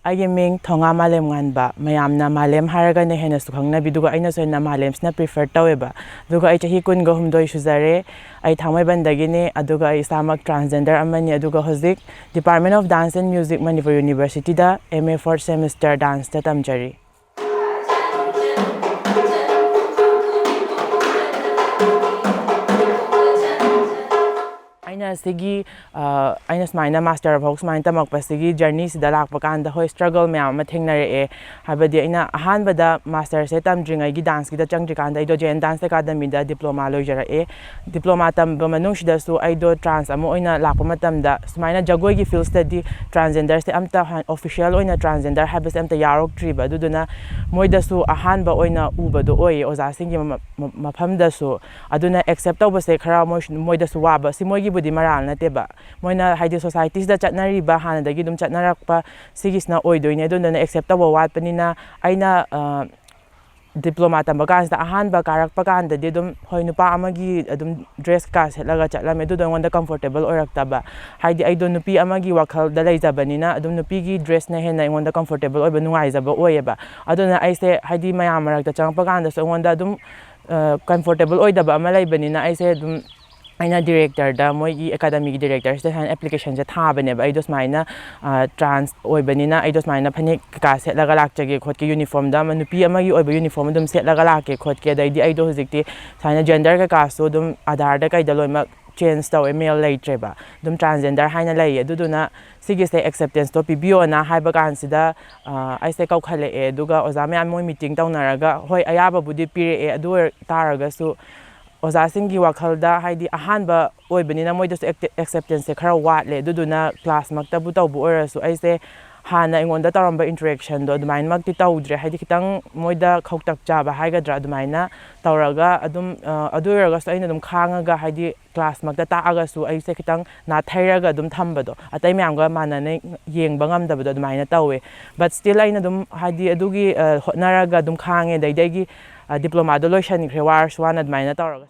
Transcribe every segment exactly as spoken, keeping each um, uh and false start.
ꯑꯩꯒꯤ ꯃꯤꯡ ꯊꯣꯉꯥ ꯃꯥꯂꯦꯝ ꯉꯥꯟꯕ꯫ ꯃꯌꯥꯝꯅ ꯃꯥꯂꯦꯝ ꯍꯥꯏꯔꯒꯅ ꯍꯦꯟꯅꯁꯨ ꯈꯪꯅꯕꯤ, ꯑꯗꯨꯒ ꯑꯩꯅꯁꯨ ꯍꯦꯟꯅ ꯃꯥꯂꯦꯝꯁꯤꯅ prefer ꯇꯧꯋꯦꯕ꯫ ꯑꯗꯨꯒ ꯑꯩ ꯆꯍꯤ ꯀꯨꯟꯒ ꯍꯨꯝꯗꯣꯏ ꯁꯨꯖꯔꯦ꯫ ꯑꯩ ꯊꯥꯡꯃꯩꯕꯟꯗꯒꯤꯅꯦ, ꯑꯗꯨꯒ ꯑꯩ ꯏꯁꯥꯃꯛ transgender ꯑꯃꯅꯤ, ꯑꯗꯨꯒ ꯍꯧꯖꯤꯛ Department of Dance and Music, Manipur University the M A fourth semester dance ꯇ ꯇꯝꯖꯔꯤ꯫ ꯑꯩꯅ ꯁꯤꯒꯤ, ꯑ, ꯑꯩꯅ ꯁꯨꯃꯥꯏꯅ master ꯐꯥꯎ ꯁꯨꯃꯥꯏꯅ ꯇꯝꯃꯛꯄꯁꯤꯒꯤ journey ꯁꯤꯗ ꯂꯥꯛꯄ ꯀꯥꯟꯗ, ꯍꯣꯏ, struggle ꯃꯌꯥꯝ ꯑꯃ ꯊꯦꯡꯅꯔꯛꯑꯦ꯫ ꯍꯥꯏꯕꯗꯤ ꯑꯩꯅ ꯑꯍꯥꯟꯕꯗ master ꯁꯦ ꯇꯝꯗ꯭ꯔꯤꯉꯩꯒꯤ dance ꯀꯤꯗ ꯆꯪꯗ꯭ꯔꯤꯀꯥꯟꯗ ꯑꯩꯗꯣ Jain Dance Academy ꯗ diploma ꯂꯣꯏꯖꯔꯛꯑꯦ꯫ Diploma ꯇꯝꯕ ꯃꯅꯨꯡꯁꯤꯗꯁꯨ ꯑꯩꯗꯣ trans ꯑꯃ ꯑꯣꯏꯅ ꯂꯥꯛꯄ ꯃꯇꯝꯗ, ꯁꯨꯃꯥꯏꯅ ꯖꯒꯣꯏꯒꯤ field ꯁꯤꯗꯗꯤ transgender ꯁꯦ ꯑꯝꯇ ꯍꯥꯟ-, official ꯑꯣꯏꯅ transgender ꯍꯥꯏꯕꯁꯦ ꯑꯝꯇ ꯌꯥꯎꯔꯛꯇ꯭ꯔꯤꯕ, ꯑꯗꯨꯗꯨꯅ ꯃꯣꯏꯗꯁꯨ ꯑꯍꯥꯟꯕ ꯑꯣꯏꯅ ꯎꯕꯗꯣ ꯑꯣꯏꯌꯦ ꯑꯣꯖꯥꯁꯤꯡꯒꯤ ꯃ-, ꯃ-, ꯃꯐꯝꯗꯁꯨ꯫ ꯑꯗꯨꯅ accept ꯇꯧꯕꯁꯦ ꯈꯔ ꯃꯣꯏꯁꯨ, ꯃꯣꯏꯗꯁꯨ ꯋꯥꯕ, ꯁꯤ ꯃꯣꯏꯒꯤꯕꯨꯗꯤ ꯃꯔꯥꯜ ꯅꯠꯇꯦꯕ꯫ ꯃꯣꯏꯅ, ꯍꯥꯏꯗꯤ, society ꯁꯤꯗ ꯆꯠꯅꯔꯤꯕ, ꯍꯥꯟꯅꯗꯒꯤ ꯑꯗꯨꯝ ꯆꯠꯅꯔꯛꯄ ꯁꯤꯒꯤꯁꯤꯅ ꯑꯣꯏꯗꯣꯏꯅꯦ꯫ ꯑꯗꯨꯗꯨꯅ accept ꯇꯧꯕ ꯋꯥꯠꯄꯅꯤꯅ ꯑꯩꯅ, ꯑ, diploma ꯇꯝꯕ ꯀꯥꯟꯁꯤꯗ ꯑꯍꯥꯟꯕ ꯀꯥꯔꯛꯄ ꯀꯥꯟꯗꯗꯤ ꯑꯗꯨꯝ, ꯍꯣꯏ, ꯅꯨꯄꯥ ꯑꯃꯒꯤ ꯑꯗꯨꯝ dress ꯀꯩꯀꯥ ꯁꯦꯠꯂꯒ ꯆꯠꯂꯝꯃꯦ, ꯑꯗꯨꯗꯣ ꯑꯩꯉꯣꯟꯗ comfortable ꯑꯣꯏꯔꯛꯇꯕ꯫ ꯍꯥꯏꯗꯤ ꯑꯩꯗꯣ ꯅꯨꯄꯤ ꯑꯃꯒꯤ ꯋꯥꯈꯜꯗ ꯂꯩꯖꯕꯅꯤꯅ ꯑꯗꯨꯝ ꯅꯨꯄꯤꯒꯤ dress ꯅ ꯍꯦꯟꯅ ꯑꯩꯉꯣꯟꯗ comfortable ꯑꯣꯏꯕ, ꯅꯨꯡꯉꯥꯏꯖꯕ ꯑꯣꯏꯌꯦꯕ꯫ ꯑꯗꯨꯅ ꯑꯩꯁꯦ, ꯍꯥꯏꯗꯤ, ꯃꯌꯥꯝ ꯃꯔꯛꯇ ꯆꯪꯉꯛꯄ ꯀꯥꯟꯗꯁꯨ ꯑꯩꯉꯣꯟꯗ ꯑꯗꯨꯝ, ꯑ, comfortable ꯑꯣꯏꯗꯕ ꯑꯃ ꯂꯩꯕꯅꯤꯅ ꯑꯩꯁꯦ ꯑꯗꯨꯝ, ꯑꯩꯅ director ꯗ, ꯃꯣꯏꯒꯤ academy ꯒꯤ director ꯁꯤꯗ ꯁꯨꯃꯥꯏꯅ application ꯁꯦ ꯊꯥꯕꯅꯦꯕ꯫ ꯑꯩꯗꯣ ꯁꯨꯃꯥꯏꯅ, ꯑ, trans ꯑꯣꯏꯕꯅꯤꯅ ꯑꯩꯗꯣ ꯁꯨꯃꯥꯏꯅ ꯐꯅꯦꯛ ꯀꯩꯀꯥ ꯁꯦꯠꯂꯒ ꯂꯥꯛꯆꯒꯦ ꯈꯣꯠꯀꯦ, uniform ꯗ ꯑꯃ ꯅꯨꯄꯤ ꯑꯃꯒꯤ ꯑꯣꯏꯕ uniform ꯑꯗꯨꯝ ꯁꯦꯠꯂꯒ ꯂꯥꯛꯀꯦ ꯈꯣꯠꯀꯦ꯫ ꯑꯗꯩꯗꯤ ꯑꯩꯗꯣ ꯍꯧꯖꯤꯛꯇꯤ ꯁꯨꯃꯥꯏꯅ gender ꯀꯩꯀꯥꯁꯨ ꯑꯗꯨꯝ Aadhaar ꯗ ꯀꯩꯗ ꯂꯣꯏꯅꯃꯛ change ꯇꯧꯋꯦ, male ꯂꯩꯇ꯭ꯔꯦꯕ, ꯑꯗꯨꯝ transgender ꯍꯥꯏꯅ ꯂꯩꯌꯦ꯫ ꯑꯗꯨꯗꯨꯅ ꯁꯤꯒꯤꯁꯦ acceptance ꯇꯣ ꯄꯤꯕꯤꯌꯣꯅ ꯍꯥꯏꯕ ꯀꯥꯟꯁꯤꯗ, ꯑ, ꯑꯩꯁꯦ ꯀꯧꯈꯠꯂꯛꯑꯦ, ꯑꯗꯨꯒ ꯑꯣꯖꯥ ꯃꯌꯥꯝ ꯃꯣꯏ meeting ꯇꯧꯅꯔꯒ, ꯍꯣꯏ, ꯑꯌꯥꯕꯕꯨꯗꯤ ꯄꯤꯔꯛꯑꯦ, ꯑꯗꯨ ꯑꯣꯏ ꯇꯥꯔꯒꯁꯨ ꯑꯣꯖꯥꯁꯤꯡꯒꯤ ꯋꯥꯈꯜꯗ, ꯍꯥꯏꯗꯤ, ꯑꯍꯥꯟꯕ ꯑꯣꯏꯕꯅꯤꯅ ꯃꯣꯏꯗꯁꯨ acceptance ꯁꯦ ꯈꯔ ꯋꯥꯠꯂꯦ꯫ ꯑꯗꯨꯗꯨꯅ class ꯃꯛꯇꯕꯨ ꯇꯧꯕ ꯑꯣꯏꯔꯁꯨ ꯑꯩꯁꯦ ꯍꯥꯟꯅ ꯑꯩꯉꯣꯟꯗ ꯇꯧꯔꯝꯕ interaction ꯗꯣ ꯑꯗꯨꯃꯥꯏꯅꯃꯛꯇꯤ ꯇꯧꯗ꯭ꯔꯦ꯫ ꯍꯥꯏꯗꯤ, ꯈꯤꯇꯪ ꯃꯣꯏꯗ ꯈꯧꯇꯛ ꯆꯥꯕ ꯍꯥꯏꯒꯗ꯭ꯔꯥ, ꯑꯗꯨꯃꯥꯏꯅ ꯇꯧꯔꯒ ꯑꯗꯨꯝ, ꯑ, ꯑꯗꯨ ꯑꯣꯏꯔꯒꯁꯨ ꯑꯩꯅ ꯑꯗꯨꯝ ꯈꯥꯡꯉꯒ, ꯍꯥꯏꯗꯤ, class ꯃꯛꯇ ꯇꯥꯛꯑꯒꯁꯨ ꯑꯩꯁꯦ ꯈꯤꯇꯪ ꯅꯥꯊꯩꯔꯒ ꯑꯗꯨꯝ ꯊꯝꯕꯗꯣ, ꯑꯇꯩ ꯃꯌꯥꯝꯒ ꯃꯥꯟꯅꯅ ꯌꯦꯡꯕ ꯉꯝꯗꯕꯗꯣ ꯑꯗꯨꯃꯥꯏꯅ ꯇꯧꯋꯦ꯫ But still ꯑꯩꯅ ꯑꯗꯨꯝ, ꯍꯥꯏꯗꯤ, ꯑꯗꯨꯒꯤ, ꯑ, ꯍꯣꯠꯅꯔꯒ ꯑꯗꯨꯝ ꯈꯥꯡꯉꯦ꯫ ꯑꯗꯩꯗꯤ ꯑꯩꯒꯤ, ꯑ, diploma ꯗꯣ ꯂꯣꯏꯁꯟꯈ꯭ꯔꯦ, ꯋꯥꯔꯁꯨ ꯋꯥꯅ ꯑꯗꯨꯃꯥꯏꯅ ꯇꯧꯔꯒ꯫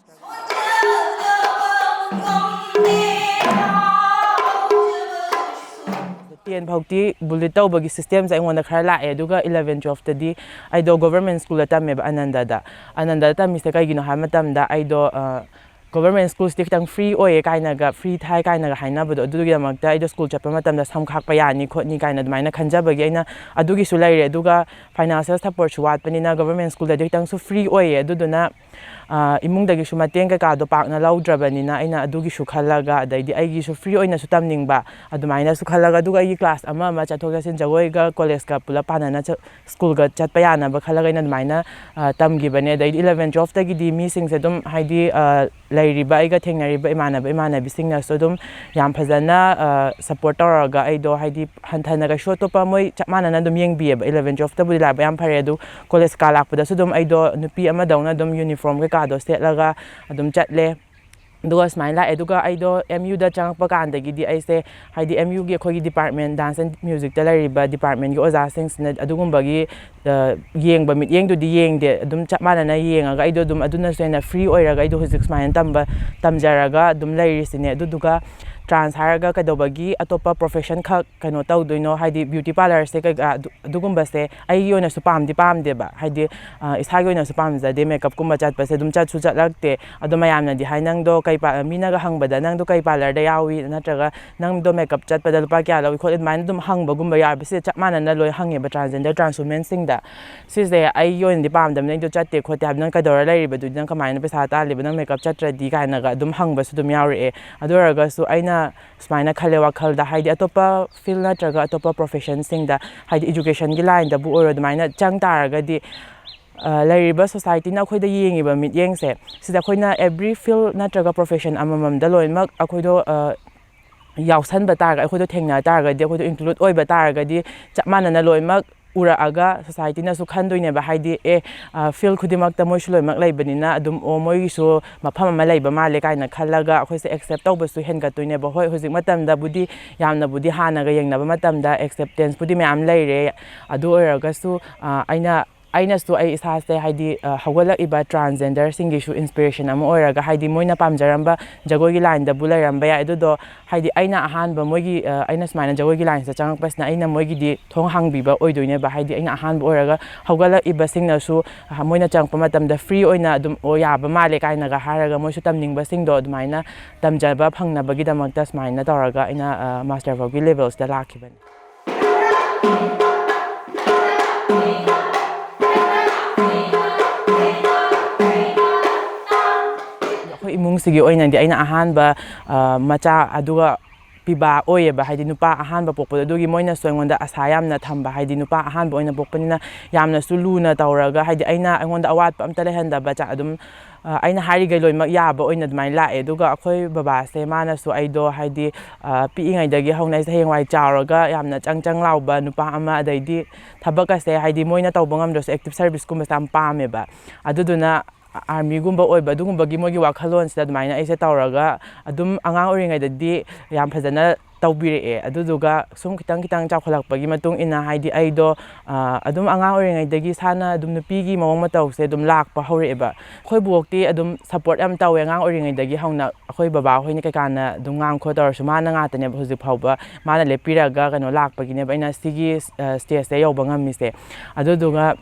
ꯇꯦꯟ ꯐꯥꯎꯇꯤ ꯕꯨꯂꯤꯠ ꯇꯧꯕꯒꯤ ꯁꯤꯁꯇꯦꯝꯁꯦ ꯑꯩꯉꯣꯟꯗ ꯈꯔ ꯂꯥꯛꯑꯦ꯫ ꯑꯗꯨꯒ ꯏꯂꯚꯦꯟ ꯇꯨꯋꯦꯜꯐꯇꯗꯤ ꯑꯩꯗꯣ ꯒꯣꯕꯔꯃꯦꯟ ꯁ꯭ꯀꯨꯜꯗ ꯇꯝꯃꯦꯕ, ꯑꯅꯟꯗꯗ꯫ ꯑꯅꯟꯗꯗ ꯇꯝꯃꯤꯁꯦ ꯀꯩꯒꯤꯅꯣ ꯍꯥꯏꯕ ꯃꯇꯝꯗ, ꯑꯩꯗꯣ ꯒꯣꯕꯔꯃꯦꯟ ꯁ꯭ꯀꯨꯜꯁꯤꯗꯤ ꯈꯤꯇꯪ ꯐ꯭ꯔꯤ ꯑꯣꯏꯌꯦ ꯀꯥꯏꯅꯒ, ꯐ꯭ꯔꯤ ꯊꯥꯏ ꯀꯥꯏꯅꯒ ꯍꯥꯏꯅꯕꯗꯣ, ꯑꯗꯨꯒꯤꯗꯃꯛꯇ ꯑꯩꯗꯣ ꯁ꯭ꯀꯨꯜ ꯆꯠꯄ ꯃꯇꯝꯗ ꯁꯝ ꯈꯥꯛꯄ ꯌꯥꯅꯤ ꯈꯣꯠꯅꯤ ꯀꯥꯏꯅ ꯑꯗꯨꯃꯥꯏꯅ ꯈꯟꯖꯕꯒꯤ ꯑꯩꯅ ꯑꯗꯨꯒꯤꯁꯨ ꯂꯩꯔꯦ꯫ ꯑꯗꯨꯒ ꯐꯥꯏꯅꯥꯟꯁꯤꯌꯦꯜ ꯁꯞꯄꯣꯔꯠꯁꯨ ꯋꯥꯠꯄꯅꯤꯅ ꯒꯣꯕꯔꯃꯦꯟ ꯁ꯭ꯀꯨꯜꯗꯗꯤ ꯈꯤꯇꯪꯁꯨ ꯐ꯭ꯔꯤ ꯑꯣꯏꯌꯦ꯫ ꯑꯗꯨꯗꯨꯅ ꯏꯃꯨꯡꯗꯒꯤꯁꯨ ꯃꯇꯦꯡ ꯀꯩꯀꯥꯗꯣ ꯄꯥꯛꯅ ꯂꯧꯗ꯭ꯔꯕꯅꯤꯅ ꯑꯩꯅ ꯑꯗꯨꯒꯤꯁꯨ ꯈꯜꯂꯒ, ꯑꯗꯩꯗꯤ ꯑꯩꯒꯤꯁꯨ ꯐ꯭ꯔꯤ ꯑꯣꯏꯅꯁꯨ ꯇꯝꯅꯤꯡꯕ, ꯑꯗꯨꯃꯥꯏꯅꯁꯨ ꯈꯜꯂꯒ, ꯑꯗꯨꯒ ꯑꯩꯒꯤ ꯀ꯭ꯂꯥꯁ ꯑꯃ ꯑꯃ ꯆꯠꯊꯣꯛ ꯆꯠꯁꯤꯟ ꯖꯒꯣꯏꯒ ꯀꯣꯂꯦꯖꯀ ꯄꯨꯂꯞ ꯄꯥꯟꯅꯅ ꯁ꯭ꯀꯨꯜꯒ ꯆꯠꯄ ꯌꯥꯅꯕ ꯈꯜꯂꯒ ꯑꯩꯅ ꯑꯗꯨꯃꯥꯏꯅ ꯇꯝꯈꯤꯕꯅꯦ꯫ ꯑꯗꯩꯗꯤ ꯏꯂꯚꯦꯟ ꯇꯨꯋꯦꯜꯐꯇꯒꯤꯗꯤ ꯃꯤꯁꯤꯡꯁꯦ ꯑꯗꯨꯝ, ꯍꯥꯏꯗꯤ, ꯂꯩꯔꯤꯕ ꯑꯩꯒ ꯊꯦꯡꯅꯔꯤꯕ ꯏꯃꯥꯟꯅꯕ ꯏꯃꯥꯟꯅꯕꯤꯁꯤꯡꯅꯁꯨ ꯑꯗꯨꯝ ꯌꯥꯝ ꯐꯖꯅ ꯁꯞꯄꯣꯔꯠ ꯇꯧꯔꯒ, ꯑꯩꯗꯣ ꯍꯥꯏꯗꯤ ꯍꯟꯊꯅ ꯀꯩꯁꯨ ꯑꯇꯣꯞꯄ ꯃꯣꯏ ꯆꯞ ꯃꯥꯟꯅꯅ ꯑꯗꯨꯝ ꯌꯦꯡꯕꯤꯌꯦꯕ꯫ ꯏꯂꯚꯦꯟ ꯇꯨꯋꯦꯜꯐꯇꯕꯨꯗꯤ ꯂꯥꯏꯕꯛ ꯌꯥꯝ ꯐꯔꯦ, ꯑꯗꯨ ꯀꯣꯂꯦꯖ ꯀꯥ ꯂꯥꯛꯄꯗꯁꯨ ꯑꯗꯨꯝ ꯑꯩꯗꯣ ꯅꯨꯄꯤ ꯑꯃꯗꯧꯅ ꯑꯗꯨꯝ ꯌꯨꯅꯤꯐꯣꯔꯝ ꯀꯩꯀꯥꯗꯣ ꯁꯦꯠꯂꯒ ꯑꯗꯨꯝ ꯆꯠꯂꯦ꯫ ꯑꯗꯨꯒ ꯁꯨꯃꯥꯏꯅ ꯂꯥꯛꯑꯦ꯫ ꯑꯗꯨꯒ ꯑꯩꯗꯣ ꯑꯦꯝ ꯌꯨꯗ ꯆꯪꯉꯛꯄ ꯀꯥꯟꯗꯒꯤꯗꯤ ꯑꯩꯁꯦ, ꯍꯥꯏꯗꯤ ꯑꯦꯝ ꯌꯨꯒꯤ ꯑꯩꯈꯣꯏꯒꯤ ꯗꯤꯄꯥꯔꯠꯃꯦꯟ, ꯗꯥꯟꯁ ꯑꯦꯟ ꯃ꯭ꯌꯨꯖꯤꯛꯇ ꯂꯩꯔꯤꯕ ꯗꯤꯄꯥꯔꯠꯃꯦꯟꯒꯤ ꯑꯣꯖꯥꯁꯤꯡꯁꯤꯅ ꯑꯗꯨꯒꯨꯝꯕꯒꯤ ꯌꯦꯡꯕ ꯃꯤꯠꯌꯦꯡꯗꯨꯗꯤ ꯌꯦꯡꯗꯦ꯫ ꯑꯗꯨꯝ ꯆꯞ ꯃꯥꯟꯅꯅ ꯌꯦꯡꯉꯒ ꯑꯩꯗꯣ ꯑꯗꯨꯝ ꯑꯗꯨꯅꯁꯨ ꯍꯦꯟꯅ ꯐ꯭ꯔꯤ ꯑꯣꯏꯔꯒ ꯑꯩꯗꯣ ꯍꯧꯖꯤꯛ ꯁꯨꯃꯥꯏꯅ ꯇꯝꯕ, ꯇꯝꯖꯔꯒ ꯑꯗꯨꯝ ꯂꯩꯔꯤꯁꯤꯅꯦ꯫ ꯑꯗꯨꯗꯨꯒ ꯇ꯭ꯔꯥꯟꯁ ꯍꯥꯏꯔꯒ ꯀꯩꯗꯧꯕꯒꯤ ꯑꯇꯣꯞꯄ ꯄ꯭ꯔꯣꯐꯦꯁꯟ ꯈꯛ ꯀꯩꯅꯣ ꯇꯧꯗꯣꯏꯅꯣ? ꯍꯥꯏꯗꯤ ꯕ꯭ꯌꯨꯇꯤ ꯄꯥꯔꯂꯔꯁꯦ ꯀꯩꯀꯥ ꯑꯗꯨ-, ꯑꯗꯨꯒꯨꯝꯕꯁꯦ ꯑꯩꯒꯤ ꯑꯣꯏꯅꯁꯨ ꯄꯥꯝꯗꯤ ꯄꯥꯝꯗꯦꯕ꯫ ꯍꯥꯏꯗꯤ ꯏꯁꯥꯒꯤ ꯑꯣꯏꯅꯁꯨ ꯄꯥꯝꯖꯗꯦ ꯃꯦꯀꯞꯀꯨꯝꯕ ꯆꯠꯄꯁꯦ꯫ ꯑꯗꯨꯝ ꯆꯠꯁꯨ ꯆꯠꯂꯛꯇꯦ꯫ ꯑꯗꯣ ꯃꯌꯥꯝꯅꯗꯤ ꯍꯥꯏ, "ꯅꯪꯗꯣ ꯀꯩ ꯄꯥ-, ꯃꯤꯅꯒ ꯍꯪꯕꯗ, 'ꯅꯪꯗꯣ ꯀꯩ ꯄꯥꯔꯂꯔꯗ ꯌꯥꯎꯏ?' ꯅꯠꯇ꯭ꯔꯒ, 'ꯅꯪꯗꯣ ꯃꯦꯀꯞ ꯆꯠꯄꯗ ꯂꯨꯄꯥ ꯀꯌꯥ ꯂꯧꯏ ꯈꯣꯠꯂꯤ?" ꯑꯗꯨꯃꯥꯏꯅ ꯑꯗꯨꯝ ꯍꯪꯕꯒꯨꯝꯕ ꯌꯥꯎꯋꯦꯕ꯫ ꯁꯤꯁꯦ ꯆꯞ ꯃꯥꯟꯅꯅ ꯂꯣꯏ ꯍꯪꯉꯦꯕ ꯇ꯭ꯔꯥꯟꯁꯖꯦꯟꯗꯔ, ꯇ꯭ꯔꯥꯟꯁ ꯋꯨꯃꯦꯟꯁꯤꯡꯗ꯫ ꯁꯤꯁꯦ ꯑꯩꯒꯤ ꯑꯣꯏꯅꯗꯤ ꯄꯥꯝꯗꯕꯅꯤꯅ, "ꯑꯩꯗꯣ ꯆꯠꯇꯦ ꯈꯣꯠꯇꯦ ꯍꯥꯏꯕ, ꯅꯪ ꯀꯩꯗꯧꯔ ꯂꯩꯔꯤꯕ ꯑꯗꯨꯗꯤ? ꯅꯪ ꯀꯃꯥꯏꯅ ꯄꯩꯁꯥ ꯇꯥꯜꯂꯤꯕ? ꯅꯪ ꯃꯦꯀꯞ ꯆꯠꯇ꯭ꯔꯗꯤ?" ꯀꯥꯏꯅꯒ ꯑꯗꯨꯝ ꯍꯪꯕꯁꯨ ꯑꯗꯨꯝ ꯌꯥꯎꯔꯛꯑꯦ꯫ ꯑꯗꯨ ꯑꯣꯏꯔꯒꯁꯨ ꯑꯩꯅ ꯁꯨꯃꯥꯏꯅ ꯈꯜꯂꯦ ꯋꯥꯈꯜꯗ, ꯍꯥꯏꯗꯤ ꯑꯇꯣꯞꯄ ꯐꯤꯜ ꯅꯠꯇ꯭ꯔꯒ ꯑꯇꯣꯞꯄ ꯄ꯭ꯔꯣꯐꯦꯁꯟꯁꯤꯡꯗ, ꯍꯥꯏꯗꯤ ꯏꯖꯨꯀꯦꯁꯟꯒꯤ ꯂꯥꯏꯟꯗꯕꯨ ꯑꯣꯏꯔꯣ, ꯑꯗꯨꯃꯥꯏꯅ ꯆꯪ ꯇꯥꯔꯒꯗꯤ, ꯂꯩꯔꯤꯕ ꯁꯣꯁꯥꯏꯇꯤꯅ ꯑꯩꯈꯣꯏꯗ ꯌꯦꯡꯉꯤꯕ ꯃꯤꯠꯌꯦꯡꯁꯦ, ꯁꯤꯗ ꯑꯩꯈꯣꯏꯅ ꯑꯦꯕ꯭ꯔꯤ ꯐꯤꯜ ꯅꯠꯇ꯭ꯔꯒ ꯄ꯭ꯔꯣꯐꯦꯁꯟ ꯑꯃꯃꯝꯗ ꯂꯣꯏꯅꯃꯛ ꯑꯩꯈꯣꯏꯗꯣ ꯌꯥꯎꯁꯟꯕ ꯇꯥꯔꯒ, ꯑꯩꯈꯣꯏꯗꯣ ꯊꯦꯡꯅ ꯇꯥꯔꯒꯗꯤ, ꯑꯩꯈꯣꯏꯗꯣ ꯏꯟꯀ꯭ꯂꯨꯗ ꯑꯣꯏꯕ ꯇꯥꯔꯒꯗꯤ, ꯆꯞ ꯃꯥꯟꯅꯅ ꯂꯣꯏꯅꯃꯛ ꯎꯔꯛꯑꯒ ꯁꯣꯁꯥꯏꯇꯤꯅꯁꯨ ꯈꯟꯗꯣꯏꯅꯦꯕ, ꯍꯥꯏꯗꯤ, "ꯑꯦ, ꯐꯤꯜ ꯈꯨꯗꯤꯡꯃꯛꯇ ꯃꯣꯏꯁꯨ ꯂꯣꯏꯅꯃꯛ ꯂꯩꯕꯅꯤꯅ ꯑꯗꯨꯝ, ꯑꯣ, ꯃꯣꯏꯒꯤꯁꯨ ꯃꯐꯝ ꯑꯃ ꯂꯩꯕ ꯃꯥꯜꯂꯦ" ꯀꯥꯏꯅ ꯈꯜꯂꯒ ꯑꯩꯈꯣꯏꯁꯦ ꯑꯦꯛꯁꯦꯞ ꯇꯧꯕꯁꯨ ꯍꯦꯟꯒꯠꯇꯣꯏꯅꯦꯕ꯫ ꯍꯣꯏ, ꯍꯧꯖꯤꯛ ꯃꯇꯝꯗꯕꯨꯗꯤ ꯌꯥꯝꯅꯕꯨꯗꯤ ꯍꯥꯟꯅꯒ ꯌꯦꯡꯅꯕ ꯃꯇꯝꯗ ꯑꯦꯛꯁꯦꯞꯇꯦꯟꯁꯄꯨꯗꯤ ꯃꯌꯥꯝ ꯂꯩꯔꯦ꯫ ꯑꯗꯨ ꯑꯣꯏꯔꯒꯁꯨ, ꯑꯩꯅ ꯑꯩꯅꯁꯨ ꯑꯩ ꯏꯁꯥꯁꯦ ꯍꯥꯏꯗꯤ ꯍꯧꯒꯠꯂꯛꯏꯕ ꯇ꯭ꯔꯥꯟꯁꯖꯦꯟꯗꯔꯁꯤꯡꯒꯤꯁꯨ ꯏꯟꯁꯄꯤꯔꯦꯁꯟ ꯑꯃ ꯑꯣꯏꯔꯒ, ꯍꯥꯏꯗꯤ ꯃꯣꯏꯅ ꯄꯥꯝꯖꯔꯝꯕ ꯖꯒꯣꯏꯒꯤ ꯂꯥꯏꯟꯗꯕꯨ ꯂꯩꯔꯝꯕ ꯌꯥꯏ꯫ ꯑꯗꯨꯗꯣ ꯍꯥꯏꯗꯤ ꯑꯩꯅ ꯑꯍꯥꯟꯕ ꯃꯣꯏꯒꯤ ꯑꯩꯅ ꯁꯨꯃꯥꯏꯅ ꯖꯒꯣꯏꯒꯤ ꯂꯥꯏꯟꯁꯤꯗ ꯆꯪꯉꯛꯄꯁꯤꯅ ꯑꯩꯅ ꯃꯣꯏꯒꯤꯗꯤ ꯊꯣꯡ ꯍꯥꯡꯕꯤꯕ ꯑꯣꯏꯗꯣꯏꯅꯦꯕ꯫ ꯍꯥꯏꯗꯤ ꯑꯩꯅ ꯑꯍꯥꯟꯕ ꯑꯣꯏꯔꯒ ꯍꯧꯒꯠꯂꯛꯏꯕꯁꯤꯡꯅꯁꯨ ꯃꯣꯏꯅ ꯆꯪꯉꯛꯄ ꯃꯇꯝꯗ ꯐ꯭ꯔꯤ ꯑꯣꯏꯅ ꯑꯗꯨꯝ, "ꯑꯣ, ꯌꯥꯕ ꯃꯥꯜꯂꯦ" ꯀꯥꯏꯅꯒ ꯍꯥꯏꯔꯒ ꯃꯣꯏꯁꯨ ꯇꯝꯅꯤꯡꯕꯁꯤꯡꯗꯣ ꯑꯗꯨꯃꯥꯏꯅ ꯇꯝꯖꯕ ꯐꯪꯅꯕꯒꯤꯗꯃꯛꯇ ꯁꯨꯃꯥꯏꯅ ꯇꯧꯔꯒ ꯑꯩꯅ ꯃꯥꯁꯇꯔ ꯐꯥꯎꯒꯤ ꯂꯦꯚꯦꯜꯁꯤꯗ ꯂꯥꯛꯈꯤꯕꯅꯤ꯫ ꯑꯩꯈꯣꯏ ꯏꯃꯨꯡꯁꯤꯒꯤ ꯑꯣꯏꯅꯗꯤ ꯑꯩꯅ ꯑꯍꯥꯟꯕ ꯃꯆꯥ, ꯑꯗꯨꯒ ꯄꯤꯕꯥ ꯑꯣꯏꯌꯦꯕ꯫ ꯍꯥꯏꯗꯤ ꯅꯨꯄꯥ ꯑꯍꯥꯟꯕ ꯄꯣꯛꯄꯗꯣ, ꯑꯗꯨꯒꯤ ꯃꯣꯏꯅꯁꯨ ꯑꯩꯉꯣꯟꯗ ꯑꯁꯥ ꯌꯥꯝꯅ ꯊꯝꯕ, ꯍꯥꯏꯗꯤ ꯅꯨꯄꯥ ꯑꯍꯥꯟꯕ ꯑꯣꯏꯅ ꯄꯣꯛꯄꯅꯤꯅ ꯌꯥꯝꯅꯁꯨ ꯂꯨꯅ ꯇꯧꯔꯒ, ꯍꯥꯏꯗꯤ ꯑꯩꯅ, ꯑꯩꯉꯣꯟꯗ ꯑꯋꯥꯠꯄ ꯑꯝꯇ ꯂꯩꯍꯟꯗꯕ, ꯆꯥ-, ꯑꯗꯨꯝ ꯑꯩꯅ ꯍꯥꯏꯔꯤꯈꯩ ꯂꯣꯏꯅꯃꯛ ꯌꯥꯕ ꯑꯣꯏꯅ ꯑꯗꯨꯃꯥꯏꯅ ꯂꯥꯛꯑꯦ꯫ ꯑꯗꯨꯒ ꯑꯩꯈꯣꯏ ꯕꯕꯥꯁꯦ, ꯃꯥꯅꯁꯨ ꯑꯩꯗꯣ ꯍꯥꯏꯗꯤ ꯄꯤꯛꯏꯉꯩꯗꯒꯤ ꯍꯧꯅ ꯑꯩꯁꯦ ꯍꯌꯦꯡꯋꯥꯏ ꯆꯥꯎꯔꯒ ꯌꯥꯝꯅ ꯆꯪ ꯆꯪ ꯂꯥꯎꯕ ꯅꯨꯄꯥ ꯑꯃ, ꯑꯗꯩꯗꯤ ꯊꯕꯛ ꯑꯁꯦ ꯍꯥꯏꯗꯤ ꯃꯣꯏꯅ ꯇꯧꯕ ꯉꯝꯗ꯭ꯔꯁꯨ ꯑꯦꯛꯇꯤꯚ ꯁꯔꯚꯤꯁꯀꯨꯝꯕꯁꯦ ꯌꯥꯝ ꯄꯥꯝꯃꯦꯕ꯫ ꯑꯗꯨꯗꯨꯅ ꯑꯥꯔꯃꯤꯒꯨꯝꯕ ꯑꯣꯏꯕ, ꯑꯗꯨꯒꯨꯝꯕꯒꯤ ꯃꯣꯏꯒꯤ ꯋꯥꯈꯜꯂꯣꯟꯁꯤꯗ ꯑꯗꯨꯃꯥꯏꯅ ꯑꯩꯁꯦ ꯇꯧꯔꯒ ꯑꯗꯨꯝ ꯑꯉꯥꯡ ꯑꯣꯏꯔꯤꯉꯩꯗꯗꯤ ꯌꯥꯝ ꯐꯖꯅ ꯇꯧꯕꯤꯔꯛꯑꯦ꯫ ꯑꯗꯨꯗꯨꯒ ꯁꯨꯝ ꯈꯤꯇꯪ ꯈꯤꯇꯪ ꯆꯥꯎꯈꯠꯂꯛꯄꯒꯤ ꯃꯇꯨꯡ ꯏꯟꯅ, ꯍꯥꯏꯗꯤ ꯑꯩꯗꯣ ꯑꯗꯨꯝ ꯑꯉꯥꯡ ꯑꯣꯏꯔꯤꯉꯩꯗꯒꯤ ꯏꯁꯥꯅ ꯑꯗꯨꯝ ꯅꯨꯄꯤꯒꯤ ꯃꯑꯣꯡ ꯃꯇꯧꯁꯦ ꯑꯗꯨꯝ ꯂꯥꯛꯄ ꯍꯧꯔꯛꯑꯦꯕ꯫ ꯑꯩꯈꯣꯏ ꯕꯣꯛꯇꯤ ꯑꯗꯨꯝ ꯁꯞꯄꯣꯔꯠ ꯌꯥꯝ ꯇꯧꯋꯦ꯫ ꯑꯉꯥꯡ ꯑꯣꯏꯔꯤꯉꯩꯗꯒꯤ ꯍꯧꯅ ꯑꯩꯈꯣꯏ ꯕꯕꯥ ꯍꯣꯏꯅ ꯀꯩꯀꯥꯅ ꯑꯗꯨꯝ ꯉꯥꯡ ꯈꯣꯠ ꯇꯧꯔꯁꯨ, ꯃꯥꯅ ꯉꯥꯛꯇꯅꯦꯕ ꯍꯧꯖꯤꯛ ꯐꯥꯎꯕ ꯃꯥꯅ ꯂꯦꯞꯄꯤꯔꯒ ꯀꯩꯅꯣ ꯂꯥꯛꯄꯒꯤꯅꯦꯕ ꯑꯩꯅ ꯁꯤꯒꯤ ꯁ꯭ꯇꯦꯖꯁꯦ ꯌꯧꯕ ꯉꯝꯃꯤꯁꯦ꯫ ꯑꯗꯨꯗꯨꯒ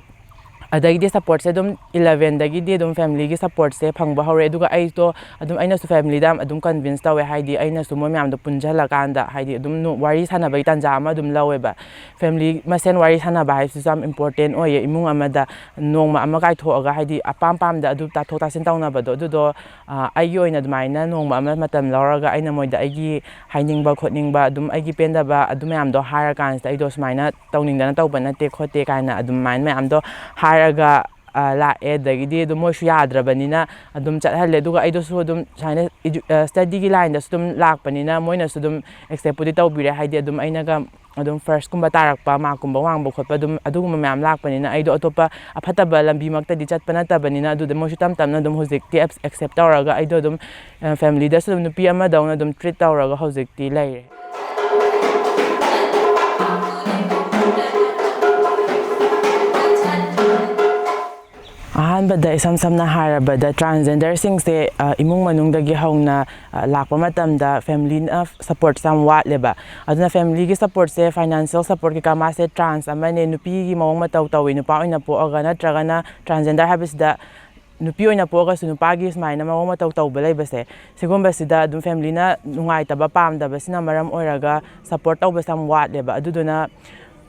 ꯑꯗꯩꯗꯤ ꯁꯞꯄꯣꯔꯠꯁꯦ ꯑꯗꯨꯝ ꯏꯂꯚꯦꯟꯗꯒꯤꯗꯤ ꯑꯗꯨꯝ ꯐꯦꯃꯤꯂꯤꯒꯤ ꯁꯞꯄꯣꯔꯠꯁꯦ ꯐꯪꯕ ꯍꯧꯔꯦ꯫ ꯑꯗꯨꯒ ꯑꯩꯗꯣ ꯑꯗꯨꯝ, ꯑꯩꯅꯁꯨ ꯐꯦꯃꯤꯂꯤꯗ ꯑꯗꯨꯝ ꯀꯟꯚꯤꯟꯁ ꯇꯧꯋꯦ, ꯍꯥꯏꯗꯤ ꯑꯩꯅꯁꯨ ꯃꯣꯏ ꯃꯌꯥꯝꯗꯣ ꯄꯨꯟꯁꯤꯜꯂꯀꯥꯟꯗ, ꯍꯥꯏꯗꯤ ꯑꯗꯨꯝ ꯅꯣ-, ꯋꯥꯔꯤ ꯁꯥꯟꯅꯕꯒꯤ ꯇꯥꯟꯖꯥ ꯑꯃ ꯑꯗꯨꯝ ꯂꯧꯋꯦꯕ꯫ ꯐꯦꯃꯤꯂꯤ ꯃꯁꯦꯟ ꯋꯥꯔꯤ ꯁꯥꯟꯅꯕ ꯍꯥꯏꯕꯁꯤꯁꯨ ꯌꯥꯝ ꯏꯝꯄꯣꯔꯇꯦꯟ ꯑꯣꯏꯌꯦ꯫ ꯏꯃꯨꯡ ꯑꯃꯗ ꯅꯣꯡꯃ ꯑꯃ ꯀꯥꯏꯊꯣꯛꯑꯒ, ꯍꯥꯏꯗꯤ ꯑꯄꯥꯝ ꯄꯥꯝꯗ ꯑꯗꯨ ꯇꯥꯊꯣꯛ ꯇꯥꯁꯤꯟ ꯇꯧꯅꯕꯗꯣ, ꯑꯗꯨꯗꯣ ꯑꯩꯒꯤ ꯑꯣꯏꯅ ꯑꯗꯨꯃꯥꯏꯅ ꯅꯣꯡꯃ ꯑꯃ ꯃꯇꯝ ꯂꯧꯔꯒ ꯑꯩꯅ ꯃꯣꯏꯗ ꯑꯩꯒꯤ ꯍꯥꯏꯅꯤꯡꯕ ꯈꯣꯠꯅꯤꯡꯕ, ꯑꯗꯨꯝ ꯑꯩꯒꯤ ꯄꯦꯟꯗꯕ ꯑꯗꯨ ꯃꯌꯥꯝꯗꯣ ꯍꯥꯏꯔꯀꯥꯟꯁꯤꯗ, ꯑꯩꯗꯣ ꯁꯨꯃꯥꯏꯅ ꯇꯧꯅꯤꯡꯗꯅ ꯇꯧꯕ ꯅꯠꯇꯦ ꯈꯣꯠꯇꯦ ꯀꯥꯏꯅ ꯑꯗꯨꯃꯥꯏꯅ ꯃꯌꯥꯝꯗꯣ ꯍꯥꯏꯔꯒ ꯂꯥꯛꯑꯦ꯫ ꯑꯗꯒꯤꯗꯤ ꯑꯗꯨꯝ ꯃꯣꯏꯁꯨ ꯌꯥꯗ꯭ꯔꯕꯅꯤꯅ ꯑꯗꯨꯝ ꯆꯠꯍꯜꯂꯦ꯫ ꯑꯗꯨꯒ ꯑꯩꯗꯁꯨ ꯑꯗꯨꯝ ꯁꯨꯃꯥꯏꯅ ꯏꯖꯨ-, ꯁ꯭ꯇꯗꯤꯒꯤ ꯂꯥꯏꯟꯗꯁꯨ ꯑꯗꯨꯝ ꯂꯥꯛꯄꯅꯤꯅ ꯃꯣꯏꯅꯁꯨ ꯑꯗꯨꯝ ꯑꯦꯛꯁꯦꯞꯄꯨꯗꯤ ꯇꯧꯕꯤꯔꯦ꯫ ꯍꯥꯏꯗꯤ ꯑꯗꯨꯝ ꯑꯩꯅꯒ ꯑꯗꯨꯝ ꯐꯥꯔꯁꯀꯨꯝꯕ ꯇꯥꯔꯛꯄ, ꯃꯥꯔꯛꯀꯨꯝꯕ ꯋꯥꯡꯕ ꯈꯣꯠꯄ, ꯑꯗꯨꯝ ꯑꯗꯨꯒꯨꯝꯕ ꯃꯌꯥꯝ ꯂꯥꯛꯄꯅꯤꯅ ꯑꯩꯗꯣ ꯑꯇꯣꯞꯄ ꯑꯐꯠꯇꯕ ꯂꯝꯕꯤꯃꯛꯇꯗꯤ ꯆꯠꯄ ꯅꯠꯇꯕꯅꯤꯅ, ꯑꯗꯨꯗ ꯃꯣꯏꯁꯨ ꯇꯞ ꯇꯞꯅ ꯑꯗꯨꯝ ꯍꯧꯖꯤꯛꯇꯤ ꯑꯦꯞ-, ꯑꯦꯛꯁꯦꯞ ꯇꯧꯔꯒ ꯑꯩꯗꯣ ꯑꯗꯨꯝ, ꯑ, ꯐꯦꯃꯤꯂꯤꯗꯁꯨ ꯑꯗꯨꯝ ꯅꯨꯄꯤ ꯑꯃꯗꯧꯅ ꯑꯗꯨꯝ ꯇ꯭ꯔꯤꯠ ꯇꯧꯔꯒ ꯍꯧꯖꯤꯛꯇꯤ ꯂꯩꯔꯦ꯫ ꯑꯍꯥꯟꯕꯗ, ꯏꯁꯝ ꯁꯝꯅ ꯍꯥꯏꯔꯕꯗ, ꯇ꯭ꯔꯥꯟꯁꯖꯦꯟꯗꯔꯁꯤꯡꯁꯦ, ꯑ, ꯏꯃꯨꯡ ꯃꯅꯨꯡꯗꯒꯤ ꯍꯧꯅ, ꯑ, ꯂꯥꯛꯄ ꯃꯇꯝꯗ ꯐꯦꯃꯤꯂꯤꯅ ꯁꯄꯣꯔꯠꯁꯦ ꯌꯥꯝ ꯋꯥꯠꯂꯦꯕ꯫ ꯑꯗꯨꯅ ꯐꯦꯃꯤꯂꯤꯒꯤ ꯁꯄꯣꯔꯠꯁꯦ, ꯐꯥꯏꯅꯥꯟꯁꯤꯌꯦꯜ ꯁꯄꯣꯔꯠ ꯀꯩꯀꯥ, ꯃꯥꯁꯦ ꯇ꯭ꯔꯥꯟꯁ ꯑꯃꯅꯦ, ꯅꯨꯄꯤꯒꯤ ꯃꯑꯣꯡ ꯃꯇꯧ ꯇꯧꯋꯤ, ꯅꯨꯄꯥ ꯑꯣꯏꯅ ꯄꯣꯛꯑꯒ, ꯅꯠꯇ꯭ꯔꯒꯅ ꯇ꯭ꯔꯥꯟꯁꯖꯦꯟꯗꯔ ꯍꯥꯏꯕꯁꯤꯗ ꯅꯨꯄꯤ ꯑꯣꯏꯅ ꯄꯣꯛꯑꯒꯁꯨ ꯅꯨꯄꯥꯒꯤ ꯁꯨꯃꯥꯏꯅ ꯃꯑꯣꯡ ꯃꯇꯧ ꯇꯧꯕ ꯂꯩꯕꯁꯦ, ꯁꯤꯒꯨꯝꯕꯁꯤꯗ ꯑꯗꯨꯝ ꯐꯦꯃꯤꯂꯤꯅ ꯅꯨꯡꯉꯥꯏꯇꯕ, ꯄꯥꯝꯗꯕꯁꯤꯅ ꯃꯔꯝ ꯑꯣꯏꯔꯒ ꯁꯄꯣꯔꯠ ꯇꯧꯕꯁꯦ ꯌꯥꯝ ꯋꯥꯠꯂꯦꯕ꯫ ꯑꯗꯨꯗꯨꯅ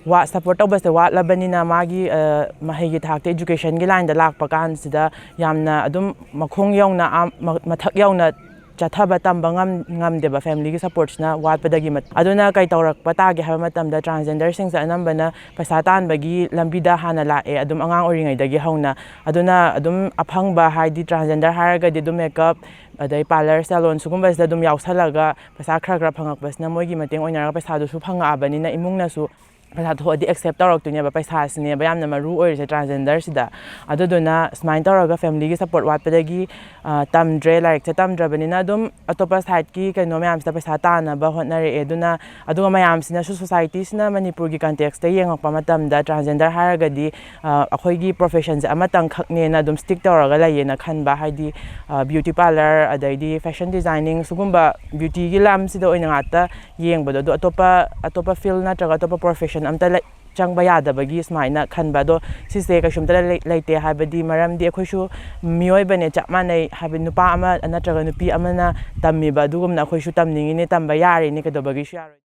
ꯋꯥ-, ꯁꯄꯣꯔꯠ ꯇꯧꯕꯁꯦ ꯋꯥꯠꯂꯕꯅꯤꯅ, ꯃꯥꯒꯤ, ꯑ, ꯃꯍꯩꯒꯤ ꯊꯥꯛꯇ, ꯏꯖꯨꯀꯦꯁꯟꯒꯤ ꯂꯥꯏꯟꯗ ꯂꯥꯛꯄ ꯀꯥꯟꯁꯤꯗ ꯌꯥꯝꯅ ꯑꯗꯨꯝ ꯃꯈꯣꯡ ꯌꯧꯅ, ꯑꯥ, ꯃ-, ꯃꯊꯛ ꯌꯧꯅ ꯆꯠꯊꯕ ꯇꯝꯕ ꯉꯝ-, ꯉꯝꯗꯦꯕ, ꯐꯦꯃꯤꯂꯤꯒꯤ ꯁꯄꯣꯔꯠꯁꯤꯅ ꯋꯥꯠꯄꯗꯒꯤ꯫ ꯃꯠ-, ꯑꯗꯨꯅ ꯀꯩ ꯇꯧꯔꯛꯄ ꯇꯥꯒꯦ ꯍꯥꯏꯕ ꯃꯇꯝꯗ, ꯇ꯭ꯔꯥꯟꯁꯖꯦꯟꯗꯔꯁꯤꯡꯁꯦ ꯑꯅꯝꯕꯅ ꯄꯩꯁꯥ ꯇꯥꯟꯕꯒꯤ ꯂꯝꯕꯤꯗ ꯍꯥꯟꯅ ꯂꯥꯛꯑꯦ, ꯑꯗꯨꯝ ꯑꯉꯥꯡ ꯑꯣꯏꯔꯤꯉꯩꯗꯒꯤ ꯍꯧꯅ꯫ ꯑꯗꯨꯅ ꯑꯗꯨꯝ ꯑꯐꯪꯕ, ꯍꯥꯏꯗꯤ, ꯇ꯭ꯔꯥꯟꯁꯖꯦꯟꯗꯔ ꯍꯥꯏꯔꯒꯗꯤ ꯑꯗꯨꯝ ꯃꯦꯀꯞ, ꯑꯗꯩ ꯄꯥꯔꯂꯔ, ꯁꯦꯂꯣꯟ, ꯁꯤꯒꯨꯝꯕꯁꯤꯗ ꯑꯗꯨꯝ ꯌꯥꯎꯁꯜꯂꯒ ꯄꯩꯁꯥ ꯈꯔ ꯈꯔ ꯐꯪꯉꯛꯄꯁꯤꯅ, ꯃꯣꯏꯒꯤ ꯃꯇꯦꯡ ꯑꯣꯏꯅꯔꯒ ꯄꯩꯁꯥꯗꯨꯁꯨ ꯐꯪꯉꯛꯑꯕꯅꯤꯅ, ꯏꯃꯨꯡꯅꯁꯨ ꯄꯩꯁꯥ ꯊꯣꯛꯑꯗꯤ ꯑꯦꯛꯁꯦꯞ ꯇꯧꯔꯛꯇꯣꯏꯅꯦꯕ꯫ ꯄꯩꯁꯥꯁꯤꯅꯦꯕ ꯌꯥꯝꯅ ꯃꯔꯨ ꯑꯣꯏꯔꯤꯁꯦ ꯇ꯭ꯔꯥꯟꯁꯖꯦꯟꯗꯔꯁꯤꯗ꯫ ꯑꯗꯨꯗꯨꯅ ꯁꯨꯃꯥꯏꯅ ꯇꯧꯔꯒ ꯐꯦꯃꯤꯂꯤꯒꯤ ꯁꯄꯣꯔꯠ ꯋꯥꯠꯄꯗꯒꯤ, ꯑ, ꯇꯝꯗ꯭ꯔꯦ, ꯂꯥꯏꯔꯤꯛꯁꯦ ꯇꯝꯗ꯭ꯔꯕꯅꯤꯅ, ꯑꯗꯨꯝ ꯑꯇꯣꯞꯄ ꯁꯥꯏꯠꯀꯤ ꯀꯩꯅꯣ ꯃꯌꯥꯝꯁꯤꯗ ꯄꯩꯁꯥ ꯇꯥꯟꯅꯕ ꯍꯣꯠꯅꯔꯛꯑꯦ꯫ ꯑꯗꯨꯅ, ꯑꯗꯨꯒ ꯃꯌꯥꯝꯁꯤꯅꯁꯨ, ꯁꯣꯁꯥꯏꯇꯤꯁꯤꯅ, ꯃꯅꯤꯄꯨꯔꯒꯤ ꯀꯟꯇꯦꯛꯁꯇ ꯌꯦꯡꯉꯛꯄ ꯃꯇꯝꯗ, ꯇ꯭ꯔꯥꯟꯁꯖꯦꯟꯗꯔ ꯍꯥꯏꯔꯒꯗꯤ, ꯑ, ꯑꯩꯈꯣꯏꯒꯤ ꯄ꯭ꯔꯣꯐꯦꯁꯟꯁꯦ ꯑꯃꯇꯪꯈꯛꯅꯦꯅ ꯑꯗꯨꯝ ꯁ꯭ꯇꯤꯛ ꯇꯧꯔꯒ ꯂꯩꯌꯦꯅ ꯈꯟꯕ꯫ ꯍꯥꯏꯗꯤ, ꯑ, ꯕ꯭ꯌꯨꯇꯤ ꯄꯥꯔꯂꯔ, ꯑꯗꯩꯗꯤ ꯐꯦꯁꯟ ꯗꯤꯖꯥꯏꯅꯤꯡ, ꯁꯤꯒꯨꯝꯕ ꯕ꯭ꯌꯨꯇꯤꯒꯤ ꯂꯝꯁꯤꯗ ꯑꯣꯏꯅ ꯉꯥꯛꯇ ꯌꯦꯡꯕꯗꯣ, ꯑꯗꯣ ꯑꯇꯣꯞꯄ, ꯑꯇꯣꯞꯄ ꯐꯤꯜ ꯅꯠꯇ꯭ꯔꯒ ꯑꯇꯣꯞꯄ ꯄ꯭ꯔꯣꯐꯦꯁꯟ ꯑꯝꯇ ꯂꯩ-, ꯆꯪꯕ ꯌꯥꯗꯕꯒꯤ ꯁꯨꯃꯥꯏꯅ ꯈꯟꯕ꯫ ꯑꯗꯣ ꯁꯤꯁꯦ ꯀꯩꯁꯨꯝꯇ ꯂꯩ-, ꯂꯩꯇꯦ, ꯍꯥꯏꯕꯗꯤ ꯃꯔꯝꯗꯤ ꯑꯩꯈꯣꯏꯁꯨ ꯃꯤꯑꯣꯏꯕꯅꯦ, ꯆꯞ ꯃꯥꯟꯅꯩ꯫ ꯍꯥꯏꯕꯗꯤ ꯅꯨꯄꯥ ꯑꯃ ꯅꯠꯇ꯭ꯔꯒ ꯅꯨꯄꯤ ꯑꯃꯅ ꯇꯝꯃꯤꯕ ꯑꯗꯨꯒꯨꯝꯅ ꯑꯩꯈꯣꯏꯁꯨ ꯇꯝꯅꯤꯡꯉꯤꯅꯦ, ꯇꯝꯕ ꯌꯥꯔꯤꯅꯦ, ꯀꯩꯗꯧꯕꯒꯤꯁꯨ ꯌꯥꯔꯣꯏ?